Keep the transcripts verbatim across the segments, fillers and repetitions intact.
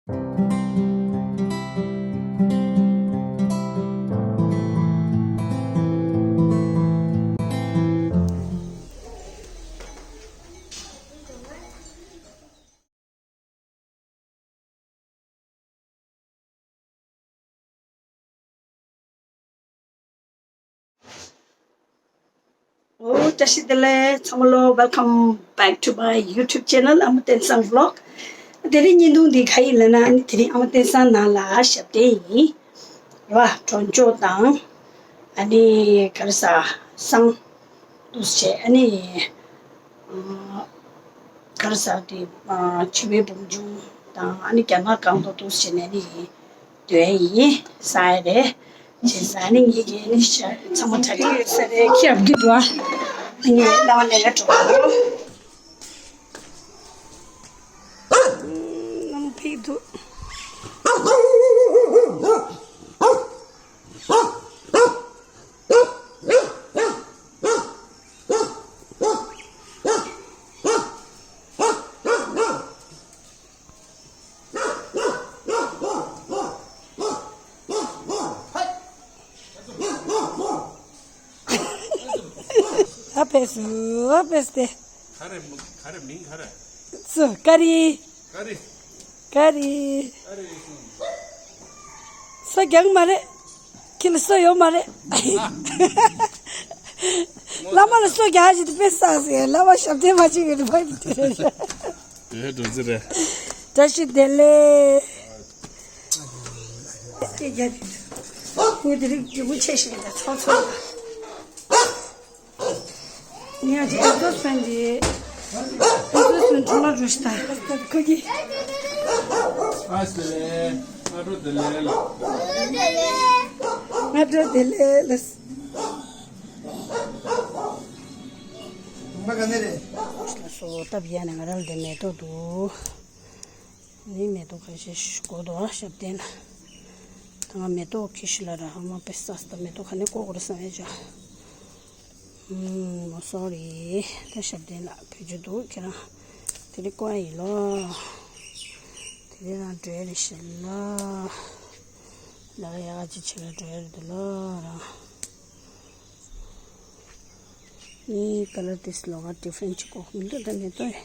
ཨོ། བཀྲ་ཤིས་བདེ་ལེགས་ཚང་མ་ལོ། Welcome back to my YouTube channel ཨ་མ་བསྟན་བཟང་vlog། དེ་རིང་བརྙན་ཐུང་འདི་ག་ཡིན་ལབ་ན། ཨ་ནི་དེ་རིང་ཨ་མ་བསྟན་བཟང་ནང་ལ་ཞབས་བརྟན་ཡིན། རེད་བ། གྲོང་ཆོག་དང་། ཨ་ནི་ག་རེ་ཟ། བསང་འདུག་སེ་བྱས། ཨ་ནི་ག་རེ་ཟ་དེ། ཕྱུ་པའི་བུམ་ཆུང་དང་། ཨ་ནི་རྒྱ་ནག་སྒང་ཏོག་འདུག་སེ་བྱས་ནས་ནི་སྡོད་ཡིན། ཟ་ཡ་རེད། བྱས་ཙང་ཨ་ནི་ངེད་ཀྱིས་ནི་ཚང་མ་གྲ་སྒྲིག་ཡོད་ས་རེད། ཁྱེད་རང་འདི་འདུག་ཨ། ངས་རྣ་བ་ལས་ཀ་འགྲོ་གི་འདུག་རྣམ་ཕིག་འདུག་ཨ་ཕེ་སུ། ཨ་ཕེ་སུ་དེ། ག་རེ། ག་རེ་མིང་ག་རེ། སུ། ཀ་རི། ཀ་རི། ཀ་རི། ཀ་རི། སོ་རྒྱག་མ་རེད། ཁྱེད་ལ་སོ་ཡོད་མ་རེད། བླ་མ་ལ་སོ་རྒྱག་ཞིག་དེ་དཔེ་བསགས་ཟེར། བླ་མ་ཞབས་བརྟན་མ་བྱེད་ཀྱི་རེད་པ། དེ་རེད། དེ་འགྲོ་རྩིས་རེད། བཀྲ་ཤིས་བདེ་ལེགས། སྐད་རྒྱག་དུས་ངོས་དེ་རིགས་རྒྱུ་མོ་ཆེ་ཞིག་ད་ཚོགས་ཚོགས། ངས་ཀྱི་ཨེག་ཛོ་སི་ཕེན་དེ། ཨེག་ཛོ་སི་ཕེན་འཕྲོ་བརླག་འགྲོ་ཞིག་ད་ཁོ་གི། ཨ་སི་ལེ། སྔ་དྲོ་བདེ་ལེགས་ལ། སྔ་དྲོ་བདེ་ལེགས་ལ། མ་ག་ནས་རེད། སོ་སྟབས་ཡག་ནས་ང་རང་ལ་དེ་མེ་ཏོག་འདུག་ནི་མེ་ཏོག་ཁ་ཤས་ཤིག་དགོས་འདུག་ཨ། ཞབས་བརྟན་ལ། ད་ང་མེ་ཏོག་ཁྱི་ཤི་ལ་ར་ཧ་མ་པེ་ས་ས་ད་མེ་ཏོག་ག་ནས་བཀོག་དགོས་རེད་བསམ་ཡ་ཅག་ཨུམ། མོ་སོ་རི། ད་ཞབས་བརྟན་ལ་བོད་ཆུ་འདུག་ཁྱེད་རང་། དེ་རིང་བཀོག་ཡིན་ལོ། དེ་རིང་རང་འགྲོ་ཡ་རེད་ཤི་ལ། ལ་ཡ་ཅི་ཆེ་ལ་འགྲོ་ཡ་རེད་འདུག་ལོ་རང་། ནི་ཀ་ལར་དེ་སི་ལོག་ག་ཌི་ཕ་རེན་ཊི་ཅིག་གོ་མི་འདུག་ད་མེ་ཏོག་ཨེ།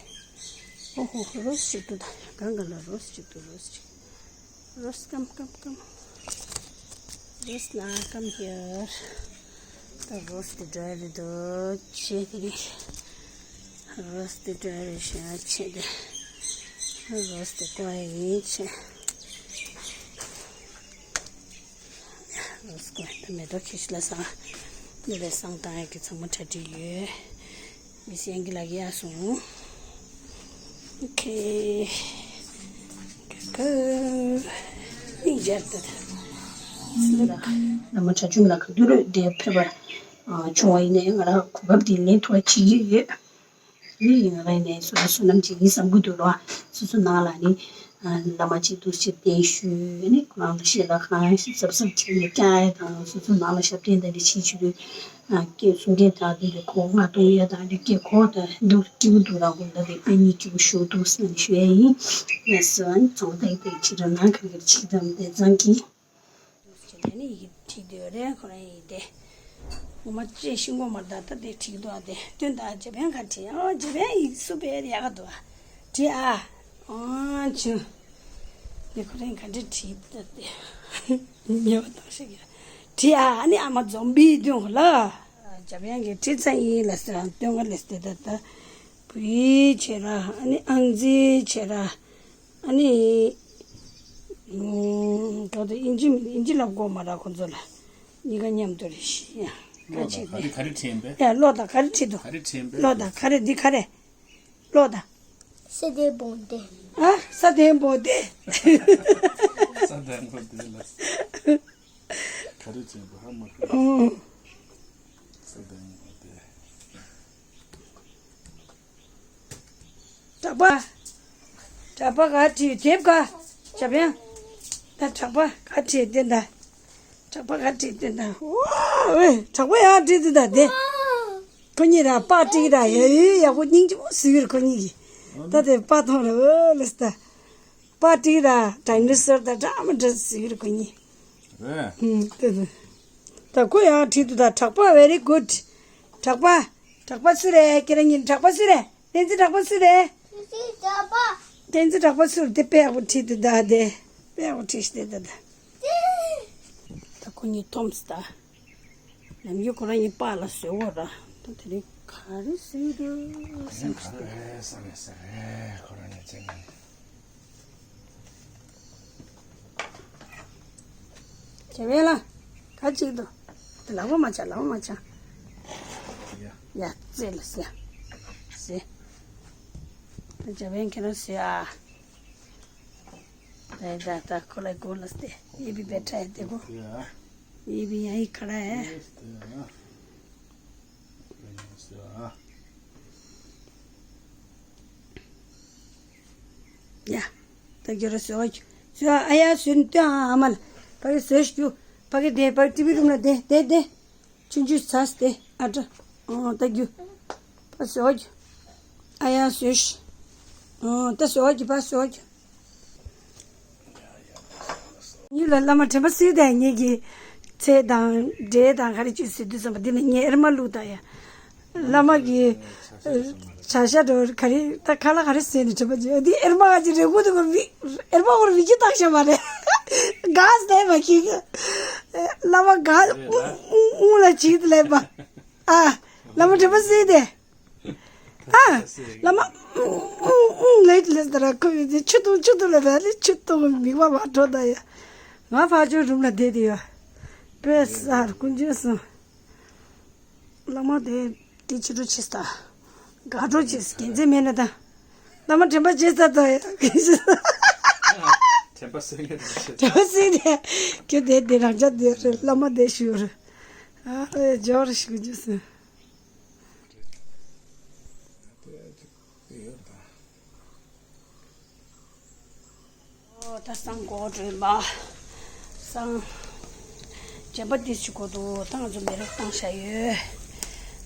ཨོ་ཧོ། རོ་སི་ཅིག་འདུག་ད་གང་ག་ལ་རོ་སི་ཅིག་འདུག་རོ་སི་ཅིག་རོ་སི་ཀམ་ཀམ་ཀམ། རོ་སི་ན་ཀམ་ཧི་ཡར། ད་རོ་སི་དེ་ཌ་རའི་རེད་འདུག་ཅེས་དེ་རེད། རོ་སི་དེ་ཌ་རའི་རེད་ཤག་ཅེས་དེ། རོ་སི་དེ་བཀོག་ཡ་ཡིན་ཅེས། ལོ་སྐོར་དུ་མེ་ཏོག་ཁྱི་ཤི་ལ་སང་། འདི་ལས་སང་བཏང་ཡག་གི་ཚང་མ་གྲ་སྒྲིག་ཡོད། མི་སེང་གི་ལག་ཡ་སོང་། ཨོ་ཁེ། ཀ་ཀ། ནི་འཇར་ཏ་ད། བླ་མ་གྲྭ་ཆུང་ལགས་ག་དུས་རེད་དེ་ཕེབས་པར་བྱུང་བ་ཡིན་ནའི་ང་རང་གོ་སྐབས་འདི་ལེན་ཐུབ་པ་བྱེད་ཀྱི་ཡོད། ཡིན་ཡིན་རེད་ནས་སོ་སོ་བསོད་ནམས་ཅིག་ཡིན་བསམ་གྱི་འདུག་ལོ། སོ་སོ་ནང་ལ་ནི་བླ་མ་གཅིག་ཏུ་ཞིག་བསྟེན་ཞུས་ནི་ཁོ་རང་ལ་ཤེས་ལ་གང་ཞིག་གཟབ་གཟབ་བྱས་ནས་བསྐྱངས་ཡ་དང་། སོ་སོ་ནང་ལ་ཞབས་བརྟན་དང་འདི་ཕྱིན་ཆུ་ལུས་སྐད་གསུང་མཁན་དང་དེ་འདྲ་གོ་ང་གཏོང་ཡ་དང་འདི་སྐད་གོ་དང་འདུག་སྐྱིད་པོ་འདུག་རང་གོ་ད་དེ་དཔེ་ཉིད་སྐྱིད་པོ་ཞུ་འདུག་སེམས་ཞུ་ཡ་ཡིན། ཡ་སོ་ཨ་ནི་ཚོང་ལྟ་ཡི་ཏེ་ཕྱི་དྲོ་ནང་ག་གེར་ཕྱི་དམ་དེ་ཚང་གི། བྱས་ནས་ནི་ཡི་གེ་བྲིས་བསྡད་ཡོད་རེད། ཁོ་རང་ཡི་གེ་དེ། ངོ་མ་ཅེས་ཤིང་གོ་མར་ད་ལྟ་དེ་བྲིས་འདུག་ཨ། དེ་སྟོན་ད་ཇ་པན་ག་བྲིས། ཨ་ཇ་པན་ཡིག་སུ་བས་ཡག་ག་འདུག་ཨ། བྲིས་ཨ། ཨ་ཆུ། དེ་ཁོ་རང་ག་འདྲ་བྲིས་ད་དེ། ཉེ་བ་དང་ཞིག་ཡ། བྲིས་ཨ། ཨ་ནི་ཨ་མ་འཛོམས་པའི་སྟོན་གོ་ལ། ཇ་པན་གི་བྲིས་ཚ་ཡིན་ལ་ཟེར་སྟོན་ག་ལས་དེ་ད་ད། བུ་ཡིག་བྱེད་ར། ཨ་ནི་ཨང་རྩིས་བྱེད་ར། ཨ་ནི། ཨུམ། འགྲོ་དུས་ཨིན་ཇི་ཨིན་ཇི་ལབ་དགོས་མ་རེད་ཁོ་ཚོ་ལ། གཉིས་ཀ་མཉམ་དུ་རེད་ཤི་ཡ། ཀ་ཅིག་དེ། ག་རེ་ག་རེ་བྲིས་པས། ཡ་ཀློག་དང་ག་རེ་བྲིས་འདུག་ག་རེ་བྲིས་པས། ཀློག་དང་ག་རེ་འདི་ག་རེ། ཀློག་དང་། ས་དེ་བོང་དེ། ཨ་ས་དེ་བོང་དེ། ས་དེ་བོང་དེ་ལ། ག་རེ་བྲིས་པ་ཧ་མ་གོ། ཨོ། ས་དེ་བོང་དེ། གྲགས་པ། གྲགས་པ་ག་བྲིས་དེབ་ག་ཇ་པན། ད་གྲགས་པ་ག་བྲིས་དེ་ད། གྲགས་པ་ག་བྲིས་དེ་ད། ཨོ་ཨེ་གྲགས་པ་ཡག་བྲིས་དེ་ད་དེ། ཁོ་གཉིས་ར་པགས་བྲིས་ར་ཡ་ཡི་ཡག་པོ་སྙིང་རྗེ་པོ་ཟིག་རེད་ཁོ་གཉིས་ཀྱིས། ད་དེ་པགས་མཐོང་ར་ཨོ་ལེ་སི་ད། པ་བྲིས་ད་ཌའི་ནོ་སར་ད་འདྲ་མི་འདྲ་ཟེར་གི་རེད་ཁོ་གཉིས། རེད། ཧུམ་དེ་དེ། ད་ཁོ་ཡང་བྲིས་འདུག་ད་གྲགས་པ་very good། གྲགས་པ། གྲགས་པ་སུ་རེད། ཁྱེད་རང་གཉིས་གྲགས་པ་སུ་རེད། བསྟན་འཛིན་གྲགས་པ་སུ་རེད། བསྟན་འཛིན་གྲགས་པ་སུ་རེད། དེ་དཔེ་ཡག་པོ་བྲིས་འདུག་ད་དེ། དཔེ་ཡག་པོ་བྲིས་ཤག་དེ་ད་ད། ད་ཁོ་གཉིས་འཐོམས་སོང་ད། ནམ་རྒྱུན་ཁོ་རང་གཉིས་པཱ་ལགས་བཟོས་ཡོད་ར། ད་དེ་རིང་ག་རེ་བཟོས་འདུག་བསམ་ག་རེ་བསམ་ཡོད་ས་རེད་ཁོ་རང་གཉིས་བྱས་ན། བྱས་པས་ལ། ག་ཅིག་འདུག་དེ་ལག་པ་མ་ཆག་ལག་པ་མ་ཆག་ཡ། ཡ་རྩེ་ལ་ཟེ། ཟེ། བྱས་པས་ཁྱེད་རང་ཟེ་ཨ། ད་ད་ད་ཁོ་ལ་གོ་ལ་སྟེ། ये भी बैठा है देखो। ये भी यहीं खड़ा है। ཡ། ད་རྒྱུ་ར་བཟོས། བཟོས་ཨ་ཡ་བཟོས་ནི་ལྟོས་ཨ་མ་ལ། ཕ་གི་བཟོས་ཤིག་རྒྱུ། ཕ་གི་དེ་ཕ་གི་ཊི་ཝི་རུམ་ལ་དེ་དེ་དེ། ཆུང་ཆུང་ཚ་སྟེ་ཨ་ཏྲ། ཨོ་ད་རྒྱུ། ཕ་བཟོས་རྒྱུ། ཨ་ཡ་བཟོས་ཤིག་ཨོ་ད་བཟོས་རྒྱུ་ཕ་བཟོས་རྒྱུ། ཉིད་ལ་བླ་མ་དྲན་པ་གསོས་ཏེ་ངེད་ཀྱི་ཚེ་དང་འབྲས་དང་ག་རེ་བཅུ་ཟེར་དུས་ཙམ་པ་འདི་ལ་ངས་ཨེར་མ་བླུགས་ད་ཡ། བླ་མ་གི་བྱ་ཤ་འགྲོ་ག་རེ་ད་ཁ་ལག་ག་རེ་ཟེར་ནས་དྲན་པ་བརྗེད་འདི་ཨེར་མ་ག་ཅི་རེ་གོ་དུ་གོ་བི་ཨེར་མ་གོ་རུ་བི་ཅི་བཏང་ཤ་མ་རེད། ག་སྟེ་མ་ཁྱི་གི་བླ་མ་ག་ཨུ་ཨུ་ལ་ཅིག་ལས་པ་ཨ་བླ་མ་དྲན་པ་གསོས་ཏེ། ཨ། བླ་མ། ཨུང་ཨུང་ཨུང་ལེ་ལེ་ཟེར་ར་ཁོ་ཡི་ཆུ་འཐུང་ཆུ་འཐུང་ལ་ད་ལེ་ཆུ་འཐུང་མིག་མ་མ་འགྲོ་ད་ཡ། ང་ཕ་ཆོས་རུམ་ལ་བསྡད་དེ་ཡོད། པེ་སར་ཀུན་སྤྱོད་སོང་། བླ་མ་དེ་དེ་ཕྱི་དྲོ་ཕྱི་ས། དགའ་སྤྲོ་ཕྱི་ས་རྒྱལ་མཚན་མེད་ན་ད། བླ་མ་དྲན་པ་བརྗེད་ས་ད་ཡ། དྲན་པ་སོས་ངེས་རེད། དྲན་པ་སོས་ཏེ། ཁྱོད་དེ་དེ་རང་ཅག་དེ་རེད་བླ་མ་དེ་ཞུ་རེད། ཨ་རེ་འཇོག་རེ་ཞུ་རྒྱུ་སོང་། ཨོ་ད་སང་གོ་སྒྲོལ་མ། སང་། རྗེན་པ་ཏིས་ཅིག་གོ་འདུག་ད་ང་ཚོ་མེ་རག་བཏང་བཞག་ཡོད།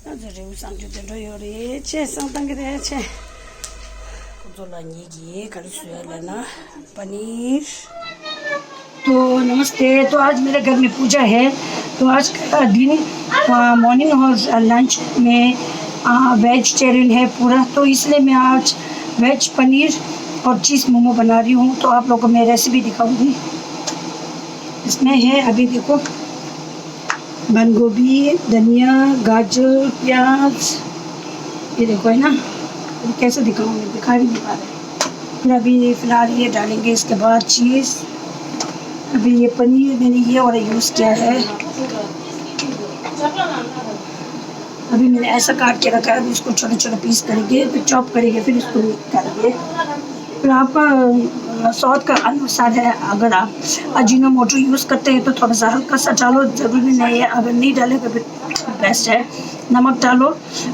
ང་ཚོ་རེའུ་སང་རྒྱུ་དེ་འགྲོ་ཡོད་རེད་ཆེ་སང་བཏང་གི་རེད་ཆེ། ཁོ་ཚོ་ལ་ངེད་ཀྱིས་ག་རེ་བཟོས་ཡོད་ལབ་ན། पनीर। तो नमस्ते। तो आज मेरे घर में पूजा है। तो आज का दिन, आ, मॉर्निंग और लंच में, आ, वेजिटेरियन है पूरा, तो इसलिए मैं आज वेज पनीर और चीज़ मोमो बना रही हूँ। तो आप लोगों को मैं रेसिपी दिखाऊंगी। इसमें है, अभी देखो, बंद गोभी, धनिया, गाजर, प्याज, ये देखो, है ना, ये कैसे दिखाऊँ, मैं दिखा भी नहीं पा रहे। फिर अभी फिलहाल ये डालेंगे, इसके बाद चीज़। अभी ये पनीर मैंने ये वाला यूज़ किया है। अभी मैंने ऐसा काट के रखा है, अभी इसको छोटे छोटे पीस करेंगे, फिर चॉप करेंगे, फिर इसको करेंगे। फिर आपका, अ, स्वाद का अनुसार है, अगर आप अजीनोमोटो यूज़ करते हैं तो थोड़ा सा हल्का सा डालो, ज़रूरी नहीं है, अगर नहीं डालें तो फिर बेस्ट है। नमक डालो,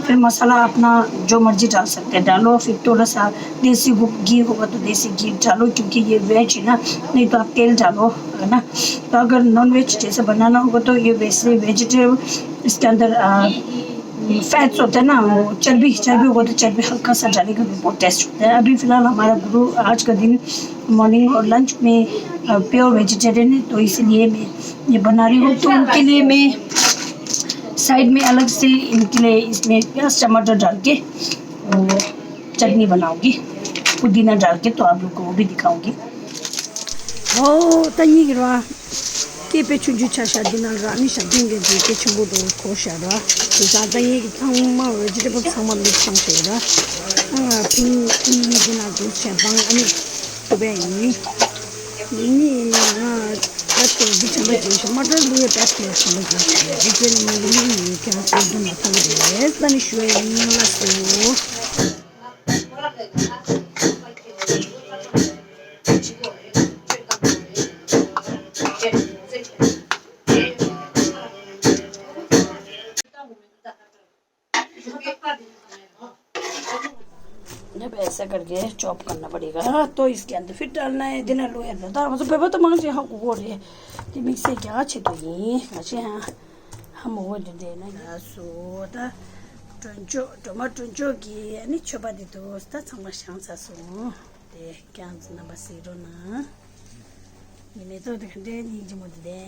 फिर मसाला अपना जो मर्जी डाल सकते हैं, डालो। फिर थोड़ा सा देसी घी होगा तो देसी घी डालो, क्योंकि ये वेज है ना, नहीं तो आप तेल डालो, है ना। तो अगर नॉन वेज जैसे बनाना होगा तो ये वैसे वेजिटेबल, इसके अंदर, आ, फैट्स होते हैं ना, वो चर्बी, चर्बी होगा तो चर्बी हल्का सा डालेगा, भी बहुत टेस्ट होता है। अभी फिलहाल हमारा गुरु आज का दिन मॉर्निंग और लंच में, आ, प्योर वेजिटेरियन है, तो इसीलिए मैं ये बना रही हूँ। तो उनके लिए मैं साइड में अलग से इनके लिए इसमें प्याज टमाटर डाल के वो चटनी बनाऊंगी, पुदीना डाल के, तो आप लोग को वो भी दिखाऊंगी। ཨོ་ད་ངེད་ཀྱི་ར། སྐེད་པའི་ཆུང་ཆུང་ཆ་ཤ་འདི་ནང་ར་མི་ཤ་འདི་འདྲ་འདི་སྐད་ཆེན་པོ་འདུག་གོ་ཤ་ར། དེ་ཙང་ད་ངེད་ཀྱི་ཚང་མ་ཝེ་ཇི་ཊེ་བལ་ཚང་མ་མིག་ཚང་ཤ་ར། ཨ་ཕིང་ཨི་འདི་ནང་འདུག་ཆེན་པང་ཨ་ནི་ཏུ་བས་ཡིན། ནི་ང་ད་ཁོ་འདི་ཆེན་པོ་ཅན་ཤ་མ་ཏྲར་ལུ་ཡ་ད་ཁོ་ཆེན་པོ་ཅན་ཤ་འདི་ཅན་ནི་ལུ་ཡ་ཡིན་ཁྱེད་རང་ཚོ་འདུག་ན་ཚང་མ་རེད། ད་ནི་ཞུ་ཡ་ཡིན་ལ་སོ། ये ऐसा करके चॉप करना पड़ेगा। तो इसके अंदर फिर डालना है देना लोया था। तो मतलब पेपर तो मांग से हाँ को बोल रहे। तो मिक्सी क्या अच्छे तो ये अच्छे हाँ। हम वो दे देना। सो दा टोंचो टोमा टोंचो की यानी छोपा दे तो उसका समझ शांत सा सो। དེ་ཀྱང་ཚོ་རྣམ་པ་གཟིགས་རོགས་གནང་། ངའི་མེ་ཏོག་དེ་ག་འདྲའི་སྙིང་རྗེ་མོ་དེ་དེ།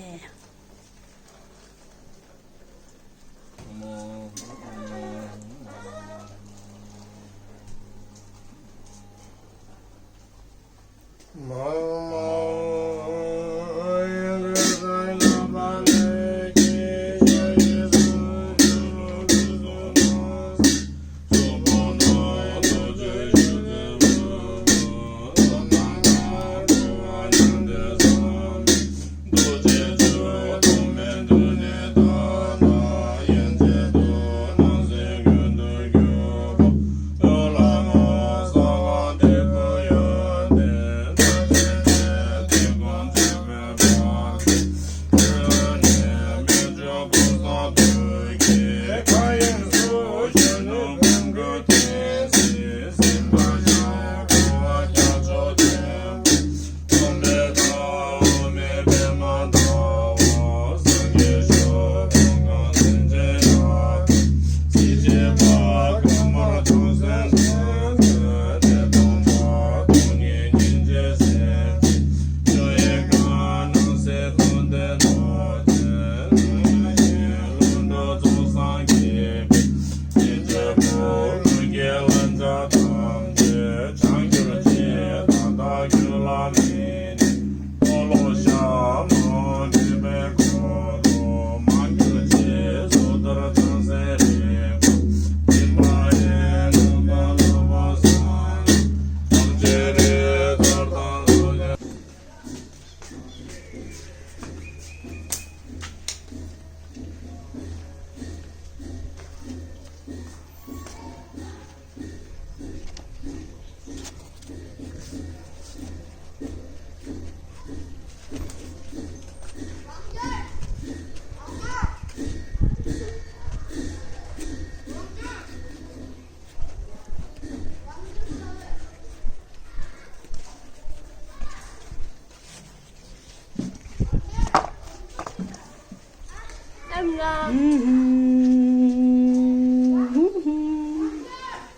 ཨམ་ང་།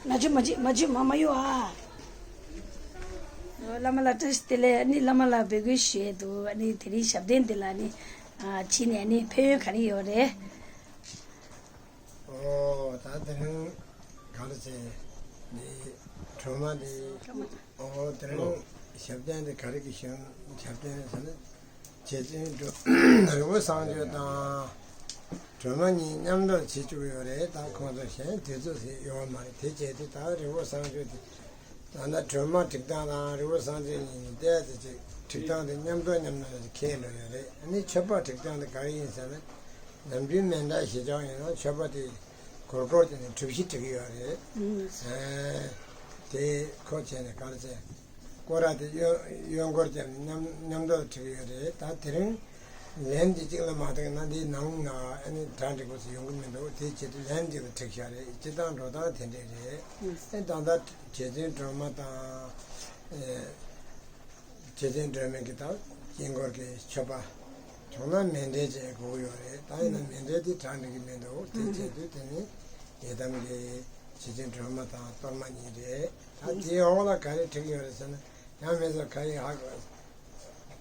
ན་ཆུ་མ་ཅི་མ་ཅི་མ་མ་ཡོ་ཨ། བླ་མ་ལ་བཀྲ་ཤིས་བདེ་ལེགས། ཨ་ནི་བླ་མ་ལ་འབོད་སྐུལ་ཞུ་ཡས་འདུག་ཨ་ནི་དེ་རིང་ཞབས་བརྟན་འདི་ལ་ནི་ཨ་ཕྱིན་ནས་ནི་ཕན་ཡོན་ག་རེ་ཡོད་རེད། ཨོ་ད་དེ་རིང་ག་རེ་ཟེར་ནི་སྒྲོལ་མ་འདི་ཨོ་དེ་རིང་ཞབས་བརྟན་འདི་ག་རེ་གི་ཞབས་ཞབས་བརྟན་ཟེར་ན། རྗེ་བཙུན་སྒྲོལ་རི་བོ་བསང་མཆོད་དང་སྒྲོལ་མ་གཉིས་མཉམ་དུ་བྱེད་བཅུག་ཡོད་རེད། ད་ཁོང་ཚོ་གཞན་དུས་ཚོད་ཟིག་ཡོད་མ་རེད། དེ་བྱས་ཏེ་ད་རི་བོ་བསང་མཆོད་དེ་ད་ལྟ་སྒྲོལ་མ་སྒྲིག་སྟངས་དང་རི་བོ་བསང་མཆོད་གཉིས་ནི་བལྟས་ཏེ་ཅིག་སྒྲིག་སྟངས་དེ་མཉམ་དུ་མཉམ་དུ་ཁེལ་འགྲོ་ཡོད་རེད། ཨ་ནི་མཆོད་པ་སྒྲིག་སྟངས་དེ་ག་རེ་ཡིན་ཟེར་ན། ནམ་རྒྱུན་མཎྜལ་ཞེས་བྱ་བ་ཡིན་ན་མཆོད་པ་དེ་སྒོར་སྒོར་དེ་ནས་གྲུ་བཞི་སྒྲིག་གི་ཡོད་རེད། ཨ་དེ་ཁོ་བྱས་ནས་ག་རེ་ཟེར། སྐོར་ར་དེ་གཡོན་གཡོན་སྐོར་བརྒྱབ་ནས་མཉམ་མཉམ་དུ་བྲིས་ཡོད་རེད། ད་དེ་རིང་ལན་གཅིག་གཅིག་ལ་མ་བཏང་ན་འདིའི་ནང་ན་ཨ་ནི་གྲ་འགྲིག་པོ་ཞིག་ཡོང་གི་མི་འདུག་དེ་བྱེད་དུས་ལན་གཅིག་ལ་བྲིས་བཞག་རེད། སྤྱིར་བཏང་འགྲོ་སྟངས་དེ་འདྲས་རེད། ཨ་ད་ལྟ་རྗེ་བཙུན་སྒྲོལ་མ་དང་། ཨེ། རྗེ་བཙུན་སྒྲོལ་མའི་གི་ད་དཀྱིལ་འཁོར་གྱི་མཆོད་པ། བྱུང་ན་མཎྜལ་བྱེད་དགོས་ཀྱི་ཡོད་རེད། ད་ཡིན་ན་མཎྜལ་དེ་གྲ་འགྲིག་གི་མི་འདུག་དེ་བྱེད་དུས་དེ་ནི་ཡི་དམ་གྱི་རྗེ་བཙུན་སྒྲོལ་མ་དང་གཏོར་མ་གཉིས་རེད། ད་དེའི་འོག་ལ་ག་རེ་བྲིས་ཡོད་རེད་ཟེར་ན། ཡང་མི་ཚོ་ག་ཡིན་ཧ་གོ།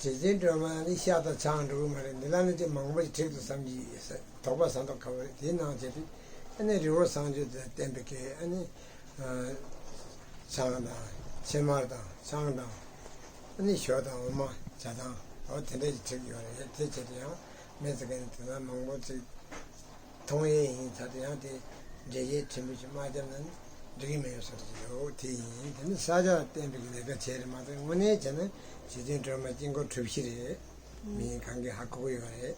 རྗེ་བཙུན་སྒྲོལ་མ་ནི་ཤ་དང་ཆང་འགྲོ་གི་མ་རེད། འདི་ལ་ནི་ཅིག་མང་པོ་ཞིག་བྲིས་འདུག་བསམ་གྱི་ཡོད་ཟེར། དོགས་པ་ཟ་མདོག་ཁ་པོ་རེད། དེའི་ནང་བྱེད་དུས་ཨ་ནི་རི་བོ་བསང་མཆོད་དེ་བསྟན་པའི་གི་ཨ་ནི། ཆང་དང་ཕྱེ་མར་དང་ཆང་དང་ཨ་ནི་ཞོ་དང་འོ་མ་ཇ་དང་འོ་དེ་འདྲ་ཞིག་བྲིས་ཡོད་རེད། དེ་བྱེད་དུས་ཡང་མི་ཚེ་གི་ནི་དེ་ལ་མང་པོ་ཅིག་མཐོང་ཡས་ཡིན་ཚར་དུས་ཡང་དེ་འགྲེལ་བཤད་ཕྲན་བུ་ཞིག་མ་བརྒྱབ་ན་ནི་འགྲིག་གི་མེད་བཟོ་འདྲ་ཞིག་འདུག་དེ་ཡིན། དེ་ནི་ས་སྐྱ་བསྟན་པའི་ལས་ཀ་བྱས་རེད་མ་གཏོགས་དངོས་གནས་བྱས་ན་རྗེ་བཙུན་སྒྲོལ་མ་དཀྱིལ་འཁོར་གྲུ་བཞི་རེད། མི་གང་གིས་ཧ་གོ་གི་ཡོད་རེད།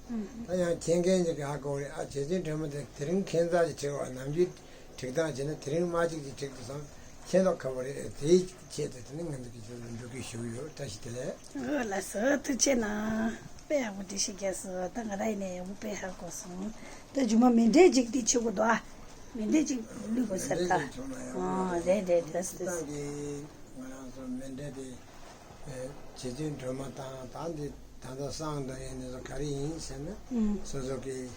ད་ཡང་མཁྱེན་མཁན་ཅིག་གིས་ཧ་གོ་གི་རེད། ཨ་རྗེ་བཙུན་སྒྲོལ་མ་དེ་དེ་རིང་ཁྱད་མཚར་ཞིག་བྲིས་པ། ནམ་རྒྱུན་བྲིས་སྟངས་བྱས་ན་དེ་རིང་མ་གཅིག་ཅིག་བྲིས་འདུག་བསམ། མཁྱེན་མདོག་ཁ་པོ་རེད། དེའི་ཆེད་དུ་དེ་ནི་ང་ཚོ་གི་ཚོགས་འདུ་འགྲོ་གི་ཞུ་གི་ཡོད། བཀྲ་ཤིས་བདེ་ལེགས། ཨོ་ལགས་སོ། ཐུགས་རྗེ་གནང་། དཔེ་ཡག་པོ་འགྲེལ་བཤད་རྒྱག་སོང་། ད་ང་རང་ཡིན་ནའི་ཡག་པོ་དཔེ་ཧ་གོ་སོང་། ད་རྗེས་མ་མཎྜལ་ཅིག་འདི་བྱེད་དགོས་འདུག་ཨ་མཎྜལ་ཅིག་བླུག་དགོས་ཟེར་ད། མཎྜལ་ཅིག་བྱུང་ན་ཡག་པོ་འདུག་ཨ་རེད་རེད་རེད། ད་ང་རང་ཚོ་མཎྜལ་དེ། རྗེ་བཙུན་སྒྲོལ་མ་དང་ད་འདི་ད་ལྟ་བསང་དང་ཡིན་ནས་ག་རེ་ཡིན་ཟེར་ན། ཨུམ། སོ་སོ་གི་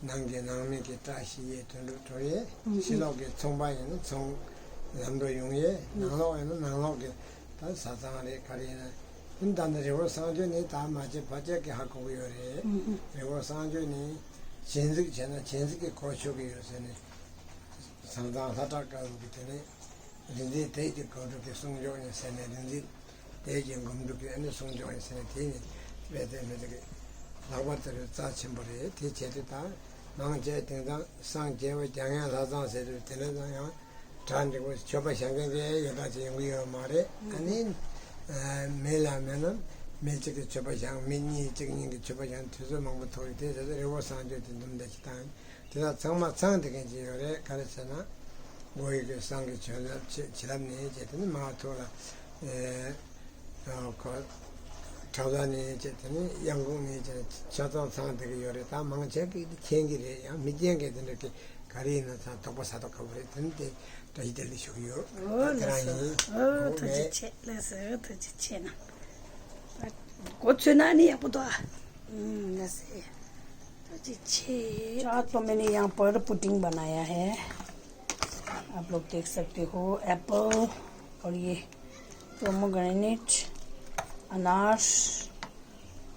ནང་གི་ནང་མི་གི་བཀྲ་ཤིས་ཡས་དོན་གྲུབ་གྲོལ་ཡས། ཨུམ། ཕྱི་ལོགས་ཀྱི་ཚོང་པ་ཡིན་ན་ཚོང་ལམ་འགྲོ་ཡོང་ཡས། ཨུམ། ནང་ལོགས་ཡིན་ན་ནང་ལོགས་ཀྱི་ ད་བཟའ་ཚང་རེད། ག་རེ་ཡིན་ན་ཡིན། ད་ནི་རི་བོ་བསང་མཆོད་ནི་ད་མ་བྱེད་ཕ་ཁྱེད་ཀྱིས་ཧ་གོ་གི་ཡོད་རེད། ཨུ་ཨུ། རི་བོ་བསང་མཆོད་ནི་སྦྱིན་སྲེག་བྱས་ན་སྦྱིན་སྲེག་གི་གོ་ཆོད་ཀྱི་ཡོད་ཟེར་ནས། བཟའ་ཚང་ལྷ་བྲག་དཀར་པོ་གི་དེ་ནས་རིག་འཛིན་དེད་ཀྱི་སྒོམ་སྒྲུབ་ཀྱི་གསུང་ཆོག་ཡིན་ཟེར་ནས། རིག་འཛིན་དེད་ཀྱི་སྒོམ་སྒྲུབ་ཀྱི་ཨ་ནི་གསུང་ཆོག་ཡིན་ཟེར་ནས། དེ་ནི་དཔེ་དེ་མི་དེ་གི་ལྷག་པར་དུ་རྩ་ཆེན་པོ་རེད། དེ་བྱས་ཏེ་ད་མང་ཆེ་དེང་སང་སངས་རྒྱས་པ་རྒྱ་ཡན་ལྷ་བསང་ཟེར་དུས་དེ་འདྲ་ཙང་ཡང་གྲ་འགྲིག་པོ་མཆོད་པ་བཞེངས་མཁན་གྱི་ཡོད་པ་ཅིག་ཡོང་གི་ཡོད་མ་རེད། ཨ་ནི་མི་ལ་མེད་ན་མི་གཅིག་གིས་མཆོད་པ་བཞེངས། མི་གཉིས་གཅིག་གཉིས་ཀྱིས་མཆོད་པ་བཞེངས། དུས་ཚོད་མང་པོ་ཐོག་ཡོད། དེ་ཟེར་ཏེ་རི་བོ་བསང་མཆོད་དེ་འདུམ་འདེགས་ཀྱི་དང་། དེ་དག་ཚང་མ་ཚང་བསྡད་མཁན་ཅིག་ཡོད་རེད། ག་རེ་ཟེར་ན། སྒོ་ཡི་གི་བསང་གི་བྱིན་རླབས་བྱེད་བྱིན་རླབས་ནི་བྱས། དེ་ནི་མ་ཐུག་ལ། ཨེ། ཨ། ཁོ། གྲྭ་བ་ནི་བྱས། དེ་ནི་གཡང་འགུགས་ནི་བྱས། ཆ་ཚང་ཚང་བསྡད་ཀྱི་ཡོད་རེད། ད་མང་ཆེ་གིས་མཁྱེན་གྱི་རེད། ཡང་མི་མཁྱེན་མཁན་དེ་འདྲ་གི་ག་རེ་ཡིན་ན་ཚང་དོགས་པ་ཟ་དོགས་ཁ་པོ་རེད། དེ་ནི་དེ་བཀྲ་ཤིས་བདེ་ལེགས་ཞུ་གི་ཡོད། ཨོ། དེ་རང་ལགས་སོ། ཡིན། ཨོ། ཐུགས་རྗེ་ཆེ། ལགས་སོ། ཐུགས་རྗེ་ཆེ་གནང་། གོ་ཚོད་ན་ནི་ཡག་པོ་འདུག་ཨ། ཨུམ། ལགས་སེ། ཐུགས་རྗེ་ཆེ། चाट तो मैंने यहाँ पर पुडिंग बनाया है, आप लोग देख सकते हो। एप्पल और ये पोमेग्रेनेट, अनार,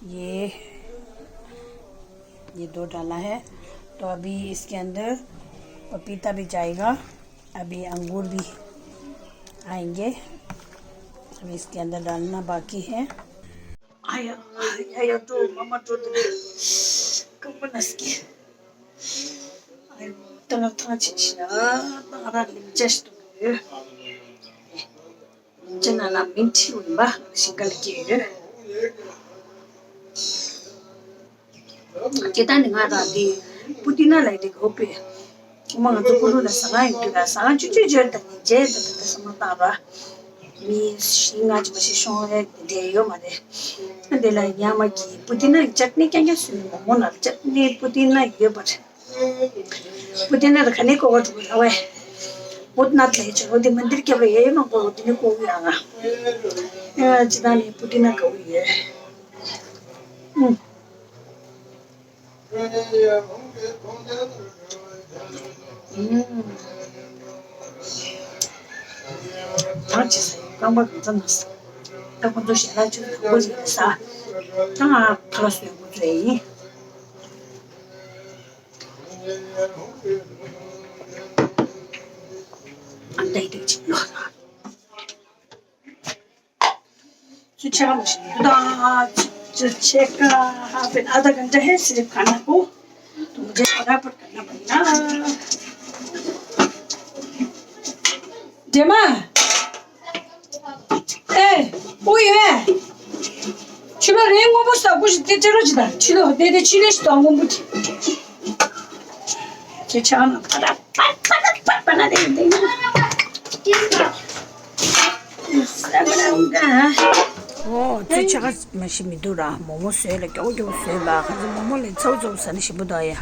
ये, ये दो डाला है। तो अभी इसके अंदर पपीता भी जाएगा, अभी अंगूर भी आएंगे। अभी इसके अंदर डालना बाकी है। आया, आया, तो मामा तो कम नस्की। आया, तंग तंग चिंचिना, तारा लिमचस तो। ཅི་ན་ན་མིན་ཁྲི་འོན་པ་ཞིང་ག་ལ་སྐྱེས་ཡོད། སྐྱེ་ད་ནི་ང་རང་འདི་པུ་ཏི་ན་ལ་འདི་གོ་པས། ཨོ་མ་ང་ཚོ་ཀུ་ལུ་ལ་ཟ་ཁང་ཡོད་ར། ཟ་ཁང་ཆུ་ཆུ་འབྱོར་ད་ནི་རྗེས་ད་ད་ད་ས་མ་བཏང་ར། མི་ཤི་ང་ཅི་མ་ཤི་ཤོང་རེད་དེ་ཡོད་མ་རེད། འདི་ལ་ཉ་མ་གི་པུ་ཏི་ན་ཅག་ནི་རྐྱང་རྐྱང་སུ་མོ་མོ་ན་ཅག་ནི་པུ་ཏི་ན་ཡོད་པ་རེད། པུ་ཏི་ན་ད་ག་ནས་ཀོ་བ་ཀྲུ་ར་བས། བོད་ནང་ལས་ཆོ་འདི་མན་དིར་སྐྱབས་ལ་ཡེ་མང་པོ་འདི་ནས་ཀོ་བ་ཡ་ང་། ཨ་ཅི་ད་ནི་པུ་ཏི་ན་ཀ་བ་ཡེ། ཨུམ། ཨུམ། ཐང་ཆེ་ས་རྐང་པ་གང་ཙམ་ན་ས། ད་ཁོ་ཚོ་ཞལ་ལག་ཅིག་དང་པོ་ཞིག་ལ་ས། ད་ང་ཁ་ལག་བཟོས་ཁོ་ཚོ་ཡིན། ཚུ་ཆེ་ག་མ་ཞིག་ཡོད་ད། ཚུ་ཆེ་ག་ཧ་པེན་ཨ་ད་ག་འདྲ་ཧེ་སི་རིབ་ག་ན་གོ། དུང་རྗེ་ཕ་ར་པར་ག་ན་པ་ན། འདྲེ་མ། ཨེ། ཨུ་ཡོད། ཕྱི་ལོགས་རེ་སྔོན་པོ་ས་ཀུ་ཞིག་དེ་ཅི་རོ་ཅི་ད། ཕྱི་ལོགས་དེ་དེ་ཕྱི་ལོགས་ཤིག་དང་སྔོན་པོ་དེ། ཁྱེད་ཆགས་ན་ཕ་ར་པད་པད་པད་པ་ན་དེ་དེ། ཨོ་ཚུ་ཆ་ག་མ་ཤི་མི་འདུག་ར། མོ་མོ་བཟོས་ལ་སྐྱོ་སྐྱོ་བཟོས་པ། ཁ་ཚ་མོ་མོ་ལས་ཚོ་ཚོ་ཟ་ན་ཞིམ་པོ་འདུག་ཡ།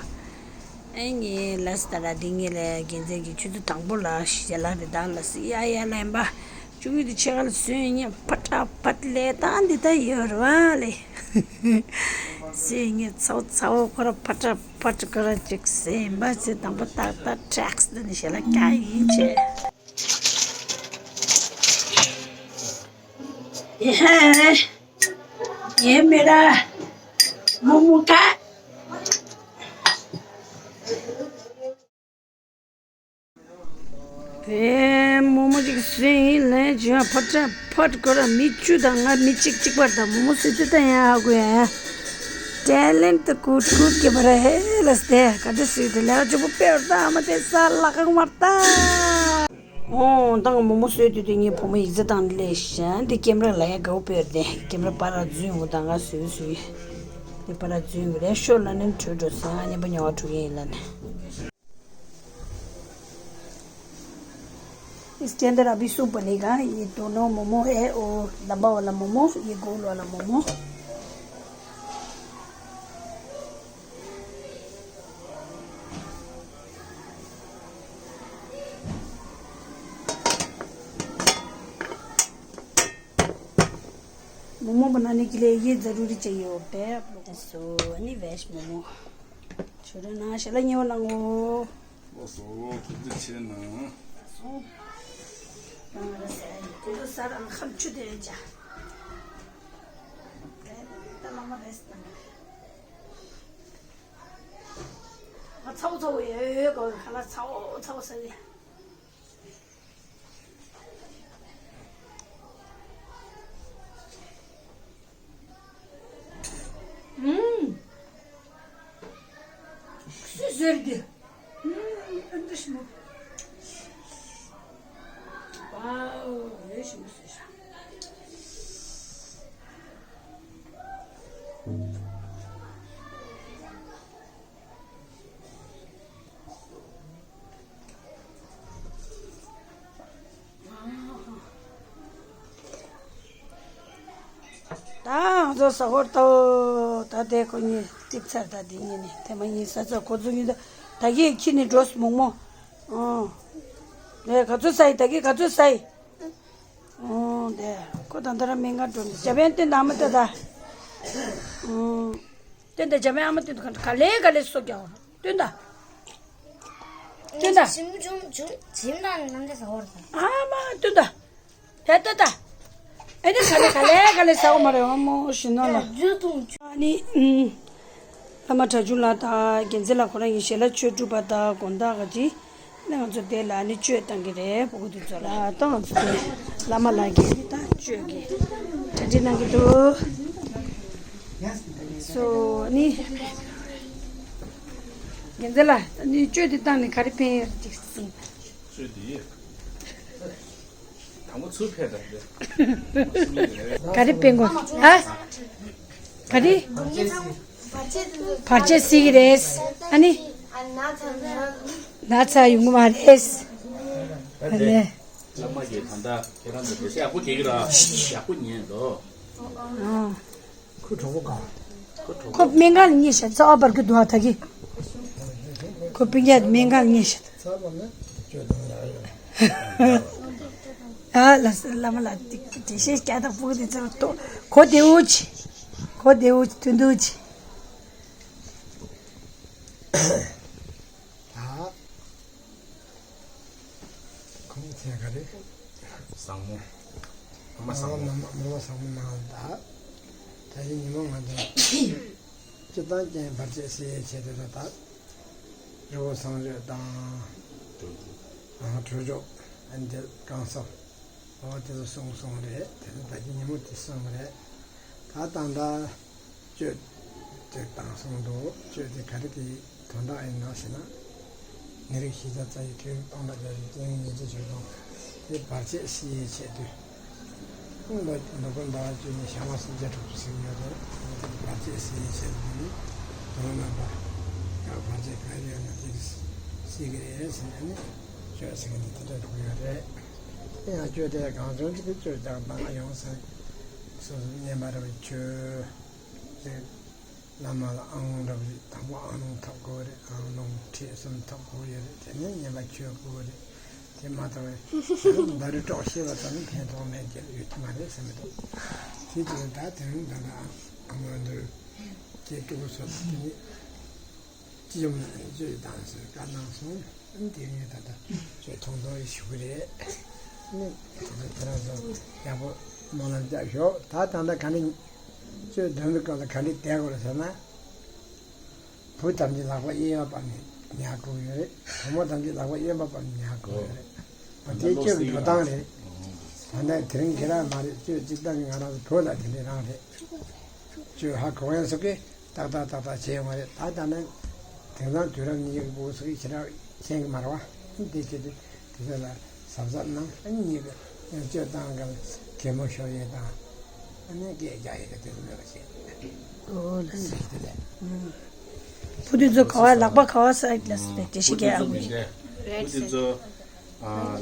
ཨེ་ངས་ལ་སི་ད་ར་འདི་ངས་ལ་རྒྱལ་མཚན་གྱི་ཆུ་ཚོད་དང་པོ་ལ་ཞལ་ལག་རེ་དག་ལ་སི་ཡ་ཡ་ལ་ཡིན་པ། ཅུང་གི་དེ་ཆེ་ག་ལ་སོན་ཉེ་ཕ་ཏྲ་ཕ་ཏྲ་ལས་དང་འདི་ད་ཡོད་ར་བ་ལེ། སོན་ཉེ་ཚའོ་ཚའོ་ཁོ་ར་ཕ་ཏྲ་ཕ་ཏྲ་ཁོ་ར་ཅིག་སེ་ཡིན་པ་ཚེ་དང་པོ་ཏག་ཏག་ཊྲེག་སི་འདི་ནི་ཞལ་ལག་ཀྱང་ཡིན་ཆེ། ཡེ་ཧེ། ཡེ་མེ་ར། མོ་མོ་ཀ། བེ་མོ་མོ་ཅིག་སུན་ཡིན་ལན་ཅི་ཡང་ཕ་ཏྲ་ཕ་ཏྲ་ཁོ་ར་མི་བཅུ་དང་ང་མི་གཅིག་གཅིག་པར་དང་མོ་མོ་སུ་ཙི་ད་ཡང་ཧ་གོ་ཡ། ཊེ་ལེན་ཊི་ཀུ་ཀུ་ཀེ་པ་ར་ཧེ་ལ་སྟེ་ག་འདྲ་སུ་དེ་ལེགས་ཅིག་པོ་པེར་ད་ཨ་མ་དེ་ས་ལ་ཁང་མར་ད། ཨོ། ད་ང་མོག་མོག་བཟོས་དུས་དེ་ངའི་བུ་མོ་ཡིག་ཚད་བཏང་ནས་སླེབས་ཤག་འདི་ཀེམ་ར་ལ་ཡ་དགའ་བོ་དཔེར་བསྡད། ཀེམ་ར་པར་ར་རྫུན་འོ་ད་ང་བཟོས་བཟོས། འདི་པར་ར་རྫུན་འོ་རེད་ཤོག་ལབ་ནས་བྲོས་འགྲོ་སོང་། ཨ་ནི་པ་ཉོ་བ་འགྲོ་གི་ཡིན་ལབ་ནས། इसके अंदर अभी सूप बनेगा। ये दोनों मोमो है और लंबा वाला मोमो, ये गोल वाला मोमो। मोमो बनाने के लिए ये ज़रूरी चाहिए होता है आप लोग। So, any veg momo. छोड़ो ना, चलो ये बनाओ। बस, वो खुद ही छे ना। So, ཁོ་ཚོ་ཟ་རང་ཁམས་ཆུ་དེ་རེད་ཅག་ད་ལ་མ་རེད་ཟེར། ང་ཚ་བོ་ཚ་བོ་ཡོད་ཡོད་གོ། ཁ་ལག་ཚ་བོ་ཚ་བོ་ཟ་གི། ཨུམ། སུས་ཟེར་གི། ཨུམ། ཨ་འདྲ་ཞིམ་པོ། ཝའོ། ཡོད་ཞིམ་པོ་ཟེར་ཤག་ད་ང་ཚོ་ཟ་ཧོར་ལྟ་བུ། ད་དེ་ཁོ་གཉིས་ཏིག་ཚར། ད་དེ་གཉིས་ནི་དེ་མ་གཉིས་ས་ཚ་ཁོ་ཚོ་གཉིས་ད་ད་གིས་ཁྱི་ནི་འགྲོ་སོང་མོག་མོག་ཨོ། ལས་ག་ཚོད་ཟ་ཡི། ད་གིས་ག་ཚོད་ཟ་ཡི། ཨོ་དེ་ཁོ་ད་ད་ར་མི་ང་འགྲོ་འདི་ཇ་པན་སྟོན་ད་ཨ་མ་ལྟ་ད། ཨོ། སྟོན་ད་ཇ་པན་ཨ་མ་སྟོན་ད་ག་ལེ་ག་ལེ་སོ་རྒྱག་སྟོན་ད། སྟོན་ད། ཞིམ་ཆུང་ཆུང་ཞིམ་དང་ནམ་ཟླ་ཟ་བར་དང་། ཨ་མ་སྟོན་ད། ད་ད་ད། ཨེ་ནི་ག་ལེ་ག་ལེ་ག་ལེ་ཟ་བ་མ་རེད། ཨ་མོ་ཞིམ་ནོ་ལ། ཨ་ནི་ཨུམ། བླ་མ་གྲྭ་ཆུང་ལགས་དང་རྒྱལ་མཚན་ལགས་ཁོ་རང་གཉིས་ཞལ་ལག་མཆོད་སྒྲུབ་པ་དང་དགོང་དག་ག་ཅི། ནི་ང་ཚོ་དེ་ལ་ནི་གཅོད་བཏང་གི་རེད། ཕྲུ་གུ་དེ་ཚོ་ལ། ད་ང་ཚོ་དེ་བླ་མ་ལགས་ཀྱིས་ད་གཅོད་ཀྱི་གྲ་སྒྲིག་གནང་གི་འདུག་སོ་ནི། རྒྱལ་མཚན་ལགས་ནི་གཅོད་དེ་བཏང་ནས་ག་རེ་ཕན་ཡོད་ཅིག་གསུངས། གཅོད་དེ་ཡིན། དང་པོ་ཚུར་ཕེབས་དང་དེ། ག་རེ་ཕན་དགོས། ཨ། ག་རེ། བར་ཆད་སེལ་གྱི་རེད། ཨ་ནི། ན་ཚ་ཡོང་གི་མ་རེད། ཨ་ནི། བླ་མ་གིས་ད་ལྟ་ཁྱེད་རང་ཚོ་འགྲེལ་བཤད་ཡག་པོ་བྱེད་ཀྱི་ར། ཡག་པོ་ཉན་འདུག་ཨ། ཁོ་གྲོགས་པོ་ག་ཁོ་སྨན་ཁང་ལ་ཉེ་ཤ་རྩ་བ་འབར་གྱི་འདུག་ཨ། ད་གི། ཁོ་སྤུན་ཀྱག་སྨན་ཁང་ལ་ཉེ་ཤ། ཚ་བ་ན་སྐྱོ་དང་ཡག་ཡོད། ཨ་ལ་ས་བླ་མ་ལ་ཏིག་ཏིག་དེ་ཤེས་སྐྱ་དང་ཕུག་དེ་ཚོ་ཏོ་གོ་བདེ་བོ་ཆེ། གོ་བདེ་བོ་ཆེ། དུ་འདུག་ཆེ། ད། ཁོང་ཚན་ག་རེ། བཟང་མོ། ཨ་མ་བཟང་མོ། ཨ་མ་མ་མ་བཟང་མོ་ནང་ད། ད་ཡིན་ཉི་མ་ང་ཚོ། སྤྱིར་བཏང་ཅན་བར་ཆད་སེལ་ཡས་ཆེད་དུ་ད། རི་བོ་བསང་མཆོད་དང་། ཨ་གྲོལ་ཆོག་ཨ་འདི་གང་སོགས། འོ་དེ་ཚོ་གསུངས་སོང་རེད། དེ་ཚོ་ད་ཅི་ཉིན་མོ་དེ་གསུངས་རེད། ད་ད་ལྟ་གཅོད་དེ་བཏང་སོང་འདུག་གཅོད་དེ་ག་རེ་གི་དོན་དག་ཡིན་ནམ་ཞེ་ན། ནད་རིགས་ཞི་བྱ་རྩ་བའི་ཁྲིད་སྟོང་ཕྲག་བརྒྱ་བཞི་སྤྱན་ཉེར་གཅིག་ཆོས་སྟོང་། དེ་བར་ཆད་སེལ་ཡས་ཆེད་དུ། ཁོང་ལ་ནོར་བུ་ཟླ་བ་བཅུ་གཉིས་ཞག་མ་སུམ་བརྒྱ་དྲུག་ཅུ་ཟེར་གྱི་ཡོད་རེད། བར་ཆད་སེལ་ཡས་ཆེད་དུ་ནི། དོན་རྣམ་པ། ཡང་བར་ཆད་ག་རེ་ཡོད་ན་དེ་སེལ་གྱི་རེད་ཟེར་ནས་ནི། གཅོད་ཟེར་མཁན་དེ་དེ་འདྲ་གོ་ཡོད་རེད། དེ་ཡང་གཅོད་དེ་གང་བྱུང་ཅིག་གིས་གཅོད་རྒྱག་བཏང་ཡོང་ཟེར། སོ་སོ་བསྙེན་པ་ར་བའི་ཆོས་རེད། བླ་མ་ལ་ཨང་རུང་འདྲ་བོ་ཞིག་དང་པོ་ཨང་རུང་ཐོབ་དགོས་རེད། ཨང་རུང་ཁྲིད་གསུམ་ཐོབ་དགོས་ཡོད་རེད། དེ་ནས་བསྙེན་པ་ཆོས་དགོས་རེད། དེ་མ་ཐོབ་པའི་ད་རུང་གྲོགས་ཤེས་པ་ཙམ་ཕན་ཐོགས་མེད་ཀྱི་ཡོད་ཀྱི་མ་རེད་བསམ་གྱི་འདུག་དེ་ཅི་ད་དེ་རིང་ད་ལྟ་ཨ་མ་འདུལ་སྐྱེས་སྤྲུལ་སྐུ་སོགས་དེ་ནི་སྤྱི་ཡོངས་ནས་གཅོད་དང་ཟེར་བཀའ་གནང་སོང་། དེ་ནས་ད་ལྟ་གཅོད་ཐུང་ཐུང་ཞུ་གི་རེད། ནི་དེ་ཚོ་དེ་རང་ཚོ་ཡག་པོ་སྨོན་ལམ་རྒྱབ་ཤོག་ད་ད་ལྟ་ག་ནས། གཅོད་འདོན་པའི་སྐབས་ལ་ག་འདྲས་བསྡད་དགོས་རེད་ཟེར་ན། བུ་ཐམས་ཅད་ལག་པ་གཡས་པ་བར་ནས་ཉར་དགོས་ཡོད་རེད། བུ་མོ་ཐམས་ཅད་ལག་པ་གཡོན་པ་བར་ནས་ཉར་དགོས་ཡོད་རེད། འོ། དེ་གཅོད་ཀྱི་འགྲོ་སྟངས་རེད། ད་ལྟ་དེ་རིང་ཁྱེད་རང་མ་རེད། གཅོད་གཅིག་བཏང་གི་ང་རང་ཚོ་བོད་ལ་དེ་འདྲས་རང་རེད། གཅོད་ཧ་གོ་མཁན་ཚོ་གིས་ཏག་ཏག་ཏག་ཏག་བྱས་ཡོང་བ་རེད། ད་ད་ནི་དེང་སང་དུས་རབས་ཉིད་ཀྱི་བུ་ཚོ་གིས་ཁྱེད་རང་མཁྱེན་གི་མ་རེད་བ། དེ་བྱས་ཏེ་དེ་ཚོ་ལ་གཟབ་གཟབ་གནང་། ཨ་ནི་གཉིས་ཀ་གཅོད་བཏང་སྐབས་གད་མོ་ཤོར་ཡས་དང་། ཨ་ནི་སྐད་རྒྱག་ཡས་ཀྱི་དེ་ཚོ་མེད་པ་བྱེད། ཨོ་ལགས་སོ། དེ་ལས། བུ་དེ་ཚོ་ག་བ་ལག་པ་ག་བ་ས་ལགས་སོ། དེ་ཤི་ཀའི་ཨ་བུ་ཡིན། བུ་དེ་ཚོ་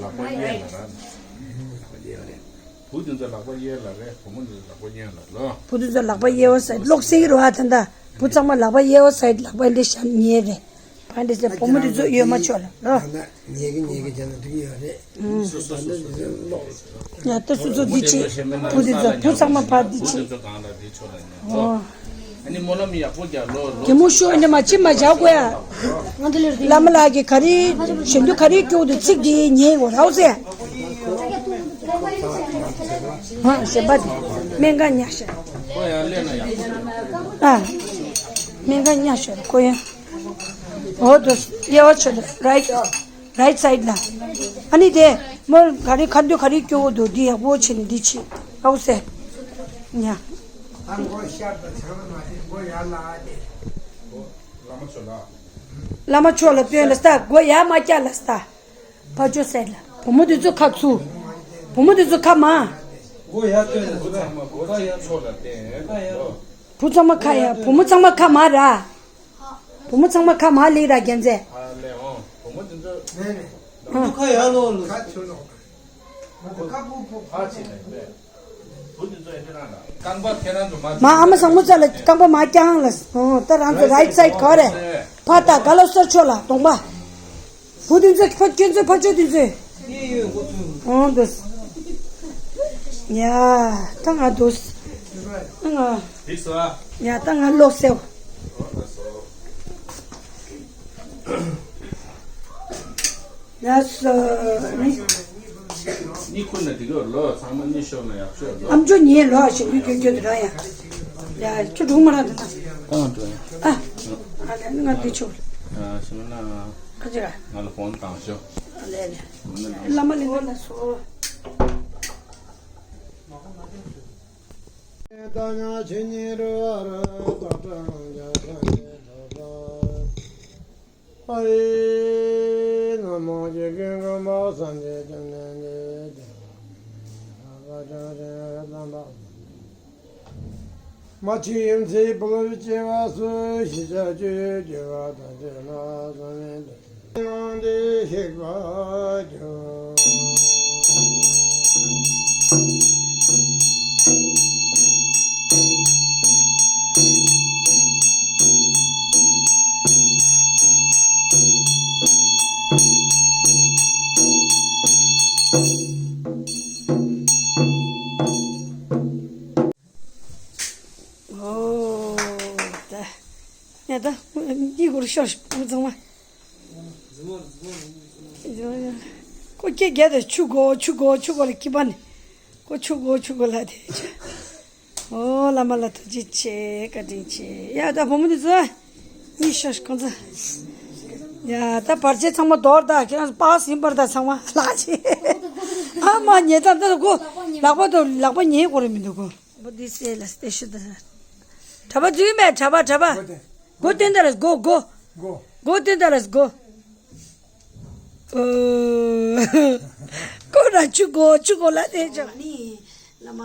ལག་པ་གཡས་ལ་ར། ལག་པ་གཡས་ལ་རེད། བུ་དེ་ཚོ་ལག་པ་གཡས་ལ་རེད། བུ་མོ་དེ་ཚོ་ལག་པ་གཡོན་ལ་ལོ། བུ་དེ་ཚོ་ལག་པ་གཡས་བ་ས་ལོག་སེ་གི་རོ་ཨ། ད་ད་བུ་ཚང་མ་ལག་པ་གཡས་བ་ས་ལག་པ་འདི་ཤ་ཉེ་རེད། ཕ་འདི་ཚོ་བུ་མོ་འདི་ཚོ་གཡོན་མ་ཕྱོགས་ལ་ལོ། ཉེ་གི་ཉེ་གི་བྱས་ན་འགྲིག་ཡོད་རེད། སོ་སོ་སོ་སོ་ཡ་ད་སོ་སོ་འདི་ཆེ། བུ་འདི་ཚོ་བུ་ཚང་མ་ཕ་འདི་ཆེ། སོ་སོ་གང་ལ་འདི་ཕྱོགས་ལ་ཉོ་ལོ། ཨོ། ཨ་ནི་སྨོན་ལམ་ཡག་པོ་རྒྱག་ལོ་ལོ། གད་མོ་ཤོར་ནས་མ་ཅི་མ་བྱ་དགོས་ཡ། བླ་མ་ལགས་ཀྱིས་ག་རེ་གཞོན་དུས་ག་རེ་སྐྱོ་འདུག་ཚིག་འདི་ཉན་དགོས་ར་ཟེ། ཧ་གཞན་པ་དེ་སྨན་ཁང་ཉག་ཤར། ཨ། སྨན་ཁང་ཉག་ཤར་ཁོ་ཡང་། འོ་དོ། དབྱེ་བ་ཆོད་རེད། རའིཊ་རའིཊ་སའིཌ་ལ། ཨ་ནི་དེ་མོ་ག་རེ་ཁ་འདོད་ག་རེ་སྐྱོ་བོ་འདུག་འདི་ཡག་པོ་བྱས་ནས་འདི་བྱེད། ཨའུ་སེ། ཉ། ད་མགོ་ཤར་དང་བྱང་ལ་མ་བྱེད། མགོ་ཡར་ལ་ཨ་དེ། བླ་མ་མཆོག་ལ། བླ་མ་མཆོག་ལ་སྟོན་ལ་སྟ། མགོ་ཡར་མ་བཀྱག་ལ་སྟ། ཕ་ཇོ་སེར་ལ། བུ་མོ་དེ་ཚོ་ཁ་ཚུ། བུ་མོ་དེ་ཚོ་ཁ་མ། མགོ་ཡར་སྟོན་ལ་སྟ། ཕ་ཡར་མཆོག་ལ་བསྟན། ཕ་ཡར། བུ་ཚང་མ་ཁ་ཡ། བུ་མོ་ཚང་མ་ཁ་མ་ར། བུ་མོ་ཚང་མ་ཁ་མ་ལེགས་ར་རྒྱན་མཛད། ཨ་ལེ་འོང་། བུ་མོ་དེ་ཚོ། ཨ། ཁ་ཡར་ལོག་ལོག་ཁ་ཚུ་ལོག་ཁ་ཕུ་ཕུ་ཕ་ཕྱི་ནས་མེད། བུ་དེ་ཚོ་ཨེ་འདྲ་ན་ར། རྐང་པ་ཁྱེད་རང་ཚོ་མ། མ་ཨ་མ་བཟང་མོ་རྩ་ལ་རྐང་པ་མ་བརྐྱང་ལ། ཨོ་ད་རང་ཚོ་རའིཊ་སའིཌ་ག་རེ། ཕ་ད་ག་ལོ་སར་ཆོག་ལ་གདོང་པ། བུ་དེ་ཚོ་ཕ་ཁྱོད་ཚོ་ཕ་ཆོས་དེ་ཚོས། ཨོ་འདུག་ཡ་ད་ང་འདུག་ད་ང་། ཡ་ད་ང་ལོག་སེ། ཡ་སོ། གཉིད་ཁུག་ན་འགྲིག་གི་ལོ། ཚང་མ་གཉིད་ཤོར་ན་ཡག་ཤོས་ལོ། ཨམ་ཅོག་ཉན་ལོ། ཞིག་གི་ཁྱོད་ཁྱོད་དེ་རང་ཡ། ཡ་ཁྱོད་སྒྲུང་མ་རང་དེ་ན། གང་འགྲོ་ཡ། ཨ། ཨ་ལས་ང་དེ་ཆོག་ཨ་ཞི་མ་ན། ཨ་ཅི་ར། ང་ལ་ཕོན་བཏང་ཤོག་ཨ་ལས་ལས། བླ་མ་ལས་ངོ་ལ་སོ། མ་གཅིག་ཡུམ་ཚེ་བུ་ལོན་སྐྱེ་བ་སུ་ཞི་བྱ་སྤྱོད་འགྱུར་བ་དང་བཅས་ལ་བཟང་བའི་འདུན་ནང་དུ་གཤེགས་པར་གྱུར། ཨོ། ད། ཡ་ད། གཉིད་ཁུག་ཤོར་ཤོར་ཚང་མ། ཁོ་སྐད་རྒྱག་དང་ཆུ་དགོས་ཆུ་དགོས་ཆུ་དགོས་ལ་ཁྱི་པ་ནི། ཁོ་ཆུ་དགོས་ཆུ་དགོས་ལ་དེ་ཆ། ཨོ་བླ་མ་ལ་ཐུགས་རྗེ་ཆེ། བཀའ་དྲིན་ཆེ། ཡ་ད་བུ་མོ་དེ་ཚོ། གཉིད་ཤོར་ཁོང་ཚོ། ཡ་ད་བར་ཆད་ཚང་མ་དོར་ད་ཁྱེད་རང་ཚོ་པཱ་སི་ཡིན་པར་ད་ཚང་མ་ལགས་ཆེ། ཨ་མ་ཉེ་ད་ད་གོ། ལག་པ་དོ་ལག་པ་ཉེ་གོ་རེ་མི་འདུག་གོ། བུ་འདི་སེ་ལ་སྟེ་ཤུ་ད། གྲྭ་པ་འཛུལ་མེད་གྲྭ་པ་གྲྭ་པ། སྒོ་སྟོན་ད་ལ་སྒོ་སྒོ། སྒོ་སྟོན་ད་ལ་སྒོ། ཨོ། ཁོ་ར་ཆུ་གོ་ཆུ་གོ་ལ་དེ་ཆོ། ཨ་ནི་བླ་མ་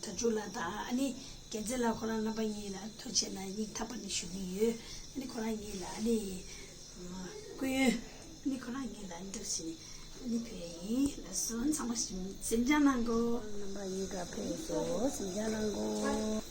དར་ཅུ་ལ་དང་ཨ་ནི་རྒྱལ་མཚན་ལ་ཁོ་རང་རྣམ་པ་གཉིས་ལ་ཐུགས་རྗེ་ཆེ་ན་སྙིང་ཐག་པ་ནས་ཞུ་གི་ཡོད། ཨ་ནི་ཁོ་རང་གཉིས་ལ་ཨ་ནི་སྐུ་ཡོན་ཨ་ནི་ཁོ་རང་གཉིས་ལ་ཨ་ནི་ཐུགས་རྗེ་ཆེ་ནས་ཨ་ནི་ཕུལ་ཡ་ཡིན། ལགས་སོ། ཚང་མ་ཞིམ་སེམས་ཅན་ནང་གོ། རྣམ་པ་གཉིས་ཀ་ཕེབས་སོ་སེམས་ཅན་ནང་གོ།